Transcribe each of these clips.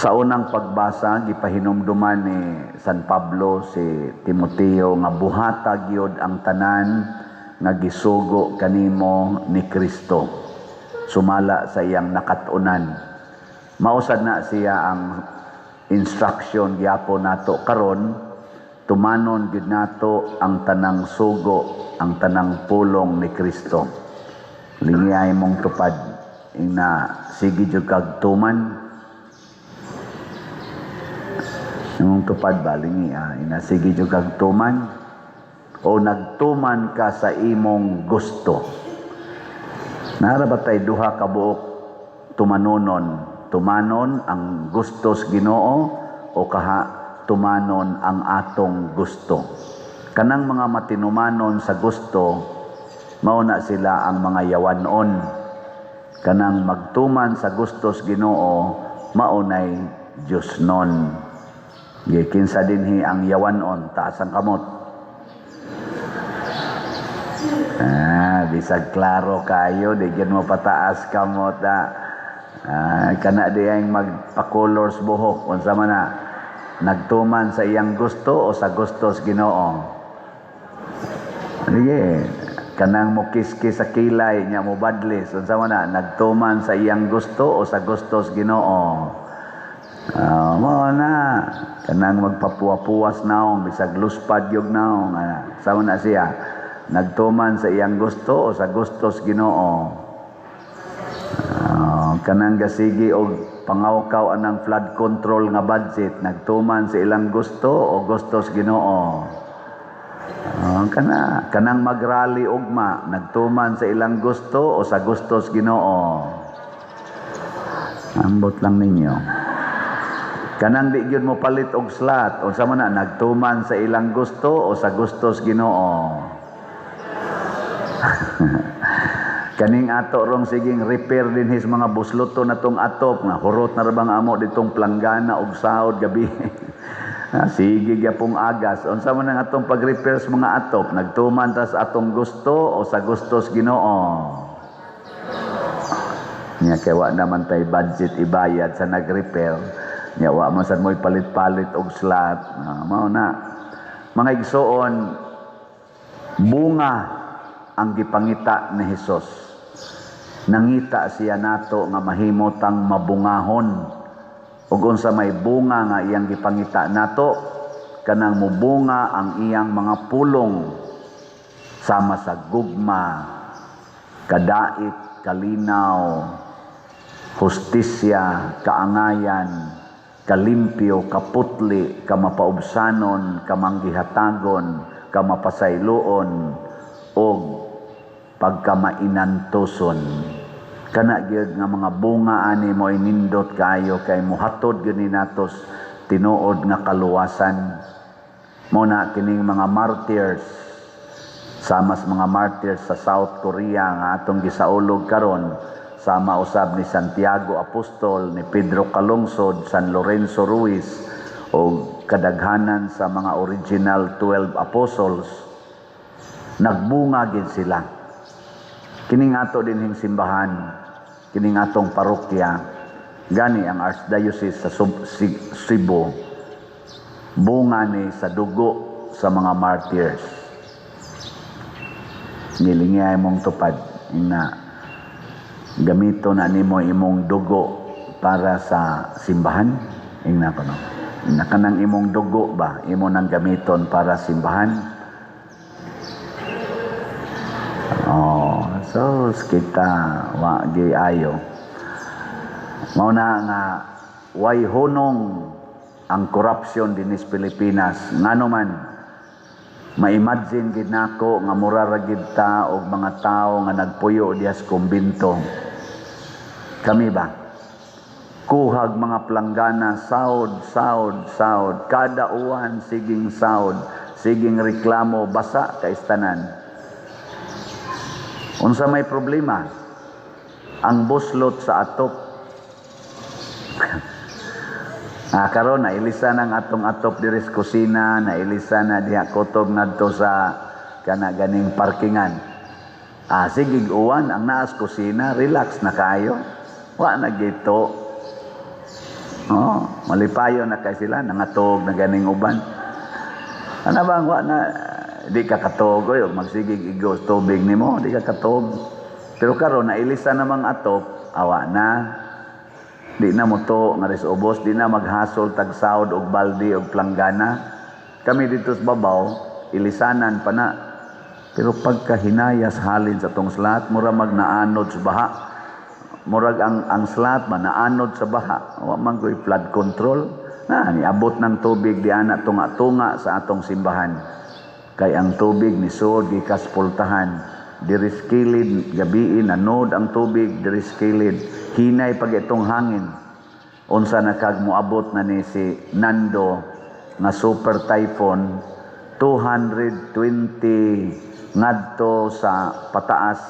Sa unang pagbasa, gipahinumduman ni San Pablo si Timoteo nga buhata gyud ang tanan nga gisugo kanimo ni Kristo sumala sa iyang nakat-unan. Mao sad na siya ang instruction gyapon nato karon, tumanon gyud nato ang tanang sugo, ang tanang pulong ni Kristo. Lingiyay mong tupad ina, sige jud kag tuman. Imong tupad ba, lingi ah, ina, sige jud kag tuman o nagtuman ka sa imong gusto? Naa ra ba tay duha ka buok tumanonon? Tumanon ang gusto sa Ginoo o kaha tumanon ang atong gusto? Kanang mga matinumanon sa gusto, mao na sila ang mga yawanon. Kanang magtuman sa gusto sa Ginoo, mao nay Diyosnon. Kinsa dinhi ang yawanon? Taas ang kamot. Ah, bisag klaro kayo, di gyud mo pataas kamot ah. Ah, kana di ang magpa-colors buhok, unsa man na? Nagtuman sa iyang gusto o sa gusto sa Ginoo? Sige, kanang mo kiskis sa kilay nya mo badlis, unsa man na? Nagtuman sa iyang gusto o sa gusto sa Ginoo? Ah, mao na kanang magpapuwa-puwas naong bisag luspad yung naong, ah, sama na siya, nagtuman sa iyang gusto o sa gusto sa Ginoo? Ah, kanang gasigi og pangawkaw anang flood control nga budget, nagtuman sa ilang gusto o gusto sa Ginoo? Ah, kanang magrally ugma, nagtuman sa ilang gusto o sa gusto sa Ginoo? Ambot lang ninyo. Kanang di gyud mo palit og slot, unsa man na? Nagtuman sa ilang gusto o sa gusto sa Ginoo? Kaning ato rong siging repair din his mga busloto na tong atop nga hurot na ra bang amo ditong planggana og sahod gabi. Ah, sige gyapong agas. Unsa man ang atong pag-repair sa mga atop? Nagtuman ta sa atong gusto o sa gusto sa Ginoo? Nya kay wa naman tay budget ibayad sa nag-repair. Nya wa man sad mo'y palit-palit og slot. Ah, mao na. Mga igsoon, bunga ang gipangita ni Hesus. Nangita siya nato nga mahimo tang mabungahon. Ug unsa may bunga nga iyang gipangita nato? Kanang mubunga ang iyang mga pulong sama sa gugma, kadait, kalinaw, hustisya, kaangayan, kalimpyo, kaputli, kamapaubsanon, kamanggihatagon, kamapasayloon, og pagkamainantuson. Kana gyud nga mga bunga ani mo inindot kaayo kay mohatod gyud ni natos tinuod nga kaluwasan. Mo na kining mga martyrs, sama sa mga martyrs sa South Korea nga atong gisaulog karon, sama usab ni Santiago Apostol, ni Pedro Calungsod, San Lorenzo Ruiz o kadaghanan sa mga original 12 apostles, nagbunga gid sila. Kining ato dinhing simbahan, kining atong parokya, gani ang Archdiocese sa Cebu, bunga ni sa dugo sa mga martyrs. Nilingay mong tupad na gamito na nimo imong dugo para sa simbahan. Ingna ko no. Ingna kanang imong dugo ba imo nang gamiton para simbahan? Oh, so kita wa gi ayo. Mao na nga way hunong ang corruption dinis Pilipinas. Ngano man, ma-imagine gid nako nga mura ra gid ta og mga tawo nga nagpuyo diha sa kumbinto. Kami ba? Kuhag mga planggana, saod, saod, saod. Kada uwan, siging saod, siging reklamo, basa kaistanan. Unsa may problema? Ang buslot sa atop. Ah, karon nailisa ng atong atop diri sa kusina, nailisa na diha kutob ngadto sa kana ganing parkingan. Ah, sige uwan ang naas kusina, relax na kayo. Wa na gito. Oh, malipayon na kay sila, nangatog na ganing uban. Ano ba, wa na, di ka katog, oy, magsigig igos tubig nimo, di ka katog. Pero karon nailisa namang atop, awa na. Di na mo to nga ris ubos, di na maghasol tag sahod og balde og planggana. Kami dito sa babaw, ilisanan pa na. Pero pagka hinayas halin sa tong slat, mura mag naanod sa baha. Murag ang slat man naanod sa baha. Wa man ko'y flood control. Na niabot ng tubig di ana tunga-tunga sa atong simbahan. Kay ang tubig ni suod gikas pultahan. Diri sa kilid gabii nanod ang tubig diri sa kilid. Hinay pag itong hangin. Unsa na kag moabot na ni si Nando nga super typhoon, 220 ngadto sa pataas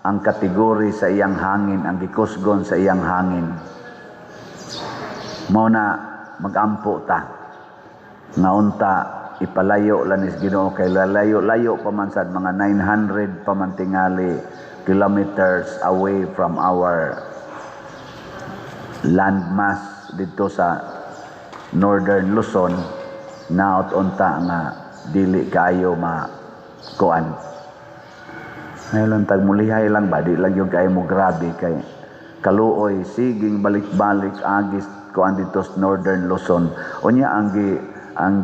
ang kategory sa iyang hangin, ang gikusgon sa iyang hangin. Mao na magampo ta. Nga unta ipalayo lang is Ginoo kay lalayo-layo pa man sad, mga 900 pa man tingali kilometers away from our landmass dito sa Northern Luzon. Naot unta nga dili kaayo ma kuan. Ngayon lang tag mulihay lang ba, di lang yung kaayo mo grabe kay kaluoy, siging balik-balik agis kuan dito sa Northern Luzon. Unya ang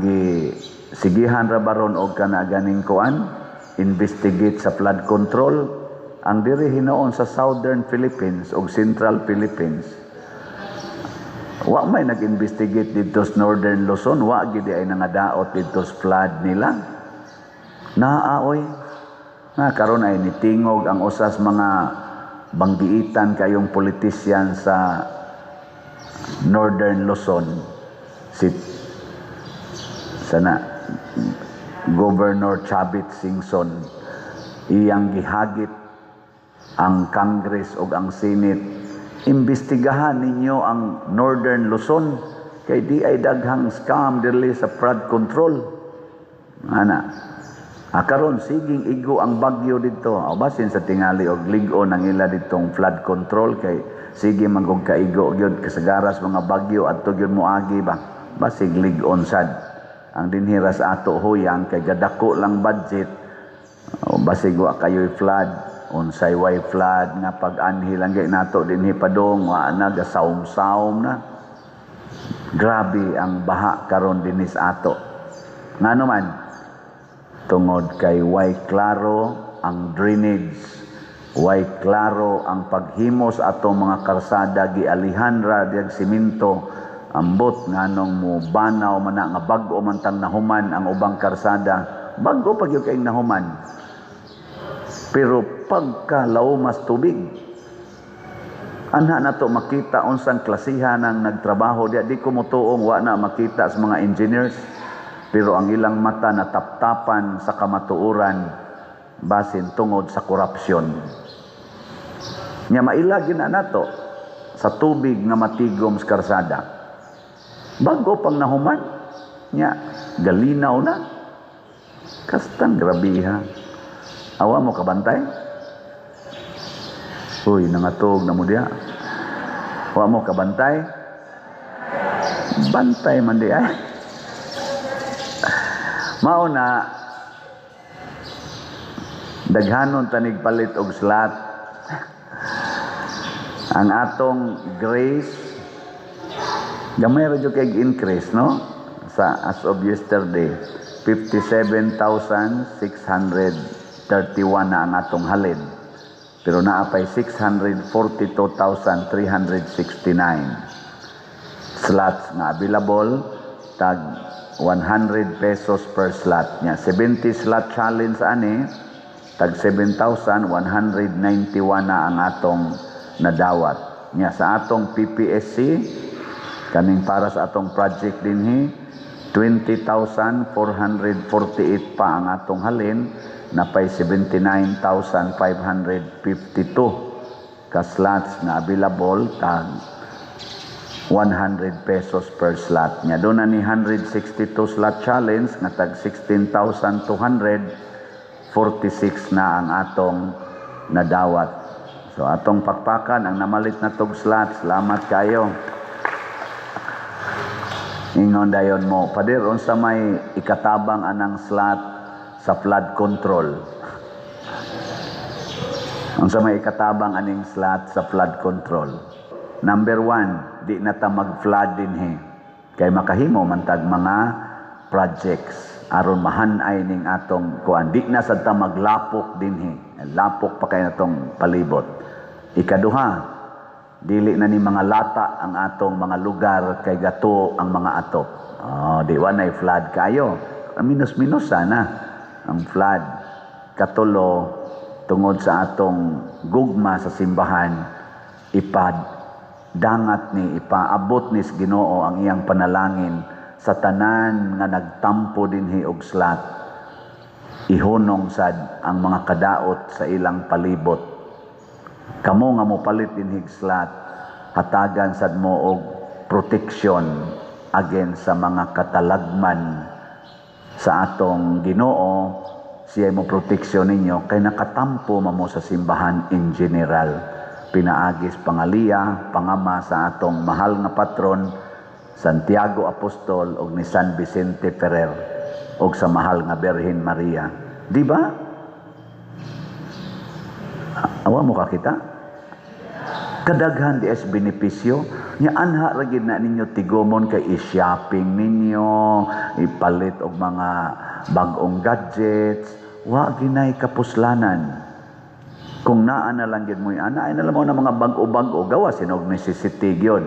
gi sigihan ra baron og kana ganing kuan, investigate sa flood control ang diri hinuon sa Southern Philippines ug Central Philippines. Wa may nag-investigate dito sa Northern Luzon, wa gid ay nangadaot dito sa flood nila. Naaoy. Nga karon ay nitingog ang usas mga banggiitan kayong politician sa Northern Luzon, si sana Governor Chavit Singson. Iyang gihagit ang Congress ug ang Senate, imbestigahan ninyo ang Northern Luzon kay di ay daghang scam diri sa flood control ana. Ah, karon siging igo ang bagyo dito. O basin sa tingali og lig-on ang ila ditong flood control kay sige man kog kaigo gyud kasagaras mga bagyo adto gyud moagi ba. Basig lig-on sad. Ang dinhi ra sa ato huyang kay gadako lang budget. O basig wa kayo'y flood, unsay way flood nga pag-anhi lang kay nato dinhi padong wa na gasawom-sawom na. Grabe ang baha karon dinhi sa ato. Ngano man? Tungod kay way klaro ang drainage, way klaro ang paghimo sa atong mga karsada, gialihan ra diag simento. Ambot nganong mo banaw man na nga bag-o man tang nahuman ang ubang karsada, bag-o pa gyud kayong nahuman. Pero pagka laumas tubig, anha na to makita unsang klasihan ang nagtrabaho diya. Di ko motuong wa na makita sa mga engineers, pero ang ilang mata nataptapan sa kamatuoran basin tungod sa korupsyon. Nya maila gyud na nato sa tubig nga matigom sa karsada. Bago pang nahuman, nya galinaw na. Kastang grabiha. Awa mo kabantay? Uy, nangatog na mo diya. Wa mo kabantay? Bantay man di ay. Mao na daghanon tanig palit og slot. Ang atong grace gamay ra jud kay increase, no? Sa as of yesterday, 57,631 na ang atong halin. Pero naa pay 642,369 slots nga available, tag 100 pesos per slot nya. 70 slot challenge ani, tag 7,191 na ang atong nadawat. Nya sa atong PPSC kaning para sa atong project dinhi, 20,448 pa ang atong halin, napay 79,552 ka slots na available, tag 100 pesos per slot. Nya doon na ni 162 slot challenge nga tag 16,246 na ang atong nadawat. So atong pakpakan ang namalit na tog slot. Salamat kayo. Ingon dayon mo, "Pader, unsa may ikatabang anang slot sa flood control? Unsa may ikatabang aning slot sa flood control?" Number one, di na ta mag-flood dinhi. Kay makahimo man tag mga projects aron mahanay ning atong kuan. Di na sad ta maglapok dinhi. Lapok pa kay natong palibot. Ikaduha, dili na ni mga lata ang atong mga lugar kay gato ang mga atop. Oh, di wa nay flood kayo. Minus-minus sana ang flood. Katulo, tungod sa atong gugma sa simbahan, ipad dangat ni, ipaabot ni sa Ginoo ang iyang panalangin sa tanan nga nagtampo dinhi og slot. Ihunong sad ang mga kadaot sa ilang palibot. Kamo nga mopalit dinhi slot, hatagan sad mo og protection against sa mga katalagman sa atong Ginoo. Siya mo proteksyon ninyo kay nakatampo mamo sa simbahan in general, pinaagis pangaliya, pangama sa atong mahal nga patron Santiago Apostol og ni San Vicente Ferrer og sa mahal nga Birhen Maria. Di ba? Awa mo kakita? Kadaghan di es benepisyo nya. Anha ra gid na ninyo tigomon kay i-shopping ninyo, ipalit og mga bag-ong gadgets, wa ginay kapuslanan. Kung naa na lang gid mo, ana ay na lang mo na mga bag-o-bag-o, gawa sinog necessity gyud,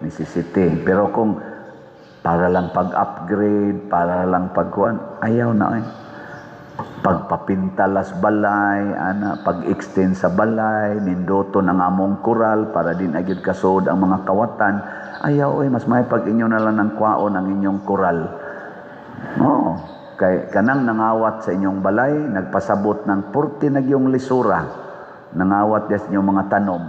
necessity. Pero kung para lang pag-upgrade, para lang pagkuan, ayaw na eh. Pagpapintalas balay ana, pag-extend sa balay, nindoto ng among kural para din agad kasod ang mga kawatan, ayaw eh. Mas may pag inyo na lang ng kwaon ang inyong kural. Oo, kay kanang nangawat sa inyong balay, nagpasabot ng purti nagyong lisura, nangawat sa inyong mga tanom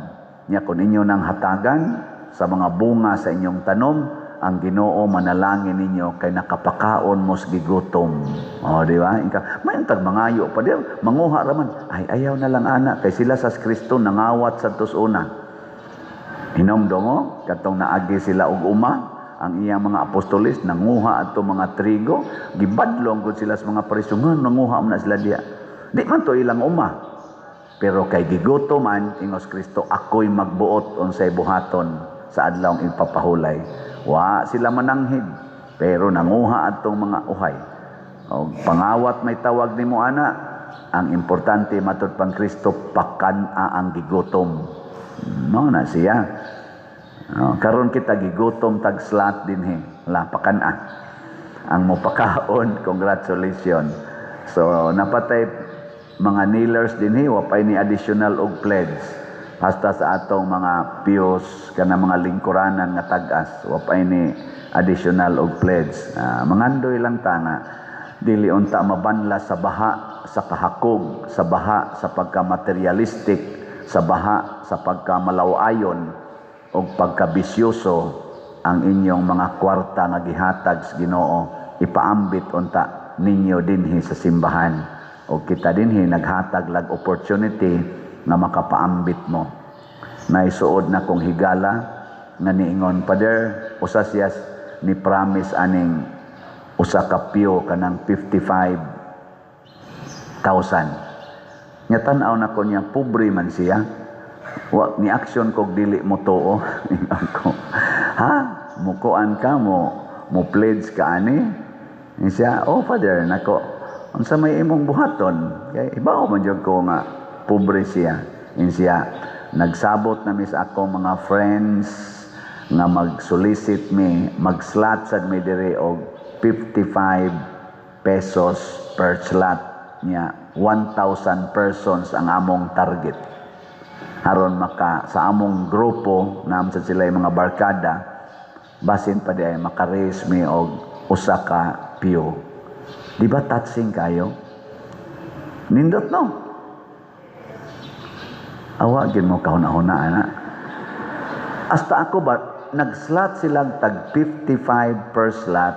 nya. Kung inyo nang hatagan sa mga bunga sa inyong tanom, ang Ginoo manalangin ninyo kay nakapakaon mo sa gigutom. O, di ba? Inka, may tag mangayo pa di, manguha raman. Ay, ayaw na lang ana kay sila sa Kristo nangawat sa una. Hinomdom mo, katong naagi sila og uma, ang iyang mga apostolis nanguha ato mga trigo, gibadlong gud sila sa mga Pariseo, nga nanguha man na sila diya. Di man to ilang uma. Pero kay gigutom man, ingos Kristo, "Ako'y magbuot unsay buhaton sa adlawng ipapahulay." Wa sila mananghid, pero nanguha atong mga uhay. O, pangawat may tawag nimo ana, ang importante matud pang Kristo, pakan-a ang gigutom. No na siya. No, karon kita gigutom tag slot dinhi. La pakan-a. Ang mopakaon, congratulations. So napatay mga kneelers dinhi, wa pay ni additional og pledge. Hasta sa atong mga pios kana mga lingkuranan nga tag-as, wa pay ni additional og pledge. Mangandoy lang ta nga dili unta mabanla sa baha sa kahakog, sa baha sa pagka-materialistic, sa baha sa pagkamalawayon o pagkabisyoso ang inyong mga kwarta nga gihatag sa Ginoo. Ipaambit unta ninyo dinhi sa simbahan o kita dinhi naghatag lag opportunity nga makapaambit mo. Naisuod na kong higala nga niingon, "Pader," usa siya ni promise aning usa ka pyo kanang 55,000 nya. Tan-aw na ko niya, pobre man siya. Wa ni action kog dili mo tuo. Ingon ko, "Ha, mukuan ka mo, mo pledge ka ani?" Ni siya, "Oh Father." Nako, "Unsa may imong buhaton?" Kay ibaw man jud ko nga pobre siya. In siya, "Nagsabot na mi sa akong mga friends nga mag-solicit mi, mag-slot sad mi diri og 55 pesos per slot niya. 1,000 persons ang among target aron maka sa among grupo naam sa sila yung mga barkada, basin pa di ay maka-raise mi og usa ka pyo." Di ba touching kayo? Nindot, no? Awa gid mo kahuna-huna ana. Hasta ako ba, nag-slot silang tag 55 per slot.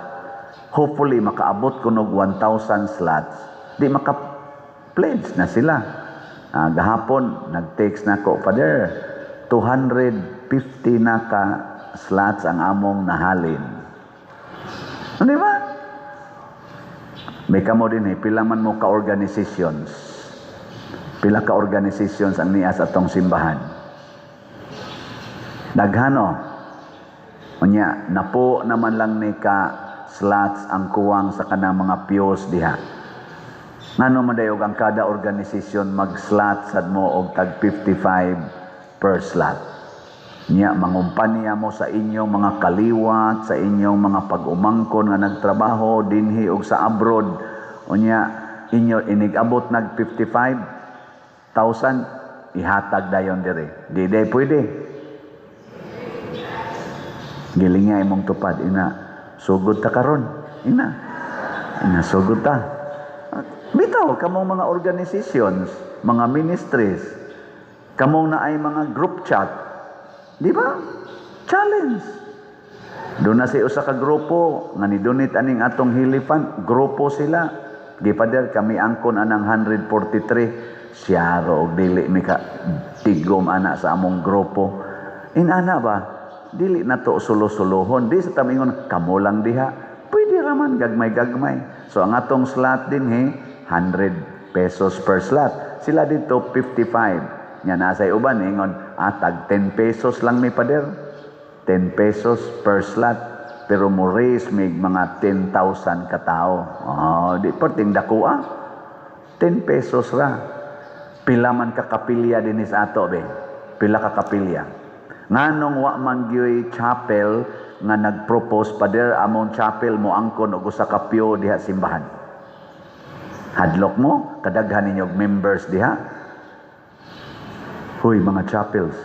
Hopefully makaabot ko og 1,000 slots. Di maka pledge na sila. Gahapon nag-text na ko, "Father, 250 na ka slots ang among nahalin." Di ba? May kamo din eh, pila man mo ka organizations. Pila ka organizations ang niya sa atong simbahan. Daghano. Unya, napo naman lang ni ka slots ang kuwang sa kanang mga pews diha. Ngano man dayon ang kada organisasyon mag-slot sad mo og tag 55 per slot? Nya mangumpanya mo sa inyong mga kaliwat, sa inyong mga pag-umangkon nga nagtrabaho dinhi og sa abroad. Unya inyo inig-abot nag 55,000, ihatag dayon dire. Di day pwede. Giling nga imong tupad ina, "Sugod ta karon." Ina. Ina, "Sugod ta." Bitaw kamong mga organizations, mga ministries, kamong naay mga group chat. Di ba? Challenge. Doon na si usa ka grupo nga ni donate aning atong Healy Fund, grupo sila. Di, Pader, kami angkon anang 143. Siyaro og dili mi ka tigom ana sa among grupo. Inana ba? Dili na to sulo-sulohon. Di sa tamingon kamo lang diha. Pwede raman gagmay-gagmay. So ang atong slot din he 100 pesos per slot. Sila dito 55. Nya nasa uban ingon, "Ah, tag 10 pesos lang mi, Pader." 10 pesos per slot. Pero mo raise mig mga 10,000 katao. Oh, di perting dako ah. 10 pesos ra. Pila man ka kapilya din sa ato be? Pila ka kapilya? Nganong wa man gyoy chapel nga nagpropose, "Pader, among chapel mo angkon og usa ka pew diha simbahan"? Hadlok mo kadaghan ninyo og members diha. Huy, mga chapels.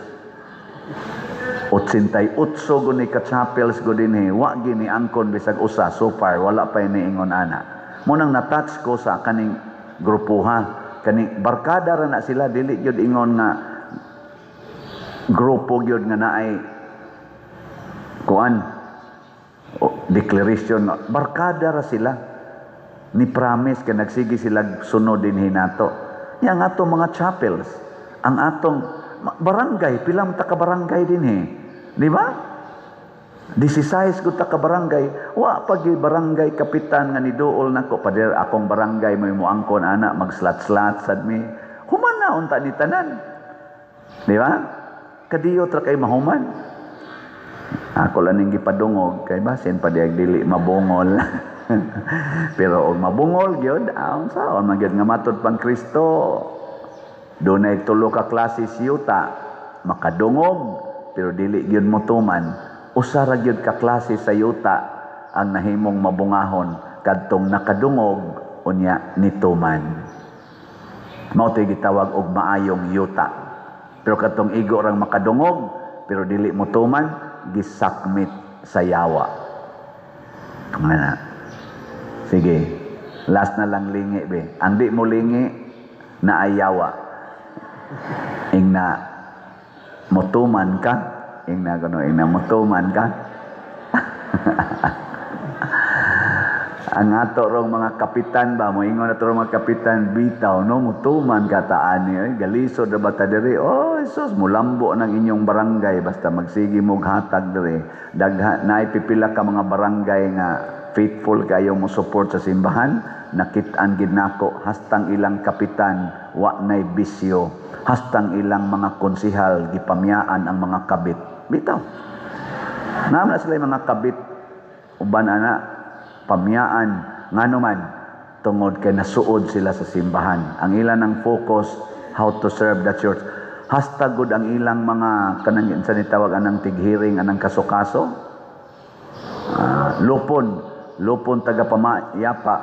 88 guni ka chapels go dinhi, wa gini angkon bisag usa so far, wala pa iniingon ana. Mo nang na-touch ko sa kaning grupuha, kani barkada ra na sila, dili gyud ingon nga grupo gyud nga naay kuan o, declaration, barkada ra sila ni promise kay nagsige sila sunod dinhi nato. Nya ang atong mga chapels, ang atong barangay, pila man ta ka barangay dinhi, di ba? 16 gud ta ka barangay, wa pa gyud barangay kapitan nga niduol nako, "Pader, akong barangay may muangkon ana, mag-slot-slot sad mi." Human na unta ni tanan. Di ba? Kadiyot ra kay mahuman. Ako lang ning gipadungog kay basin pa diag dili mabungol. Pero og mabungol gyud, aon saon man gyud nga matud pang Kristo, dunay tulo ka klase yuta: makadungog pero dili gyud motuman. Usa ra gyud ka klase sa yuta ang nahimong mabungahon, kadtong nakadungog unya nituman. Mao to'y gitawag og maayong yuta. Pero kadtong igo rang makadungog pero dili motuman, gisakmit sa yawa. Nga. Sige, last na lang, lingi be. Ang di mo lingi na ayawa. Ingna motuman ka, ingna kuno, ingna motuman ka. Ang ato rong mga kapitan ba, moingon ato rong mga kapitan, "Bitaw no, mutuman ka taani oy, galisod ra ba ta diri? Oh, Jesus, mulambo ng inyong barangay basta magsige mo hatag diri." Dagha naay pipila ka mga barangay nga faithful kayo mo support sa simbahan. Nakit-an gid nako hastang ilang kapitan wa nay bisyo, hastang ilang mga konsihal gipamyaan ang mga kabit. Bitaw naman na sila yung mga kabit uban ana, pamyaan. Ngano man? Tungod kay nasuod sila sa simbahan. Ang ilan ang focus, how to serve the church. Hasta gud ang ilang mga kanang sa nitawag anang tighiring anang kaso-kaso, lupon lupon taga pamayapa,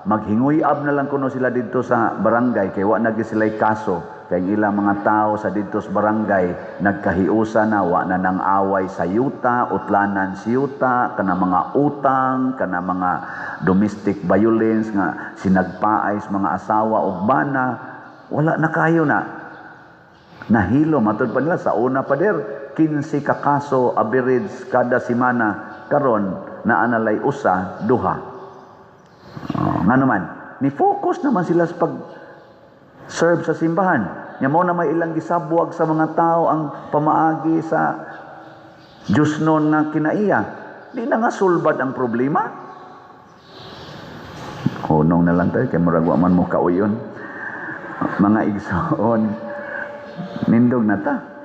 maghinguyab na lang kuno sila didto sa barangay kay wa na gyud sila'y kaso, kay ang ilang mga tao sa didto sa barangay nagkahiusa na, wa na nang away sa yuta, utlanan sa yuta, kana mga utang, kana mga domestic violence nga sinagpaay sa mga asawa ug bana, wala na kayo na. Nahilo matud pa nila sa una, "Pader, 15 ka kaso average kada semana, karon naa na lay usa duha." Oh, nga naman ni focus naman sila sa pag serve sa simbahan. Nya mo na may ilang gisabwag sa mga tao ang pamaagi sa Diyos noon nga kinaiya. Di na nga sulbad ang problema. Hunong na lang tayo kay murag wa man mo kauyon. Mga igsoon, nindog na ta.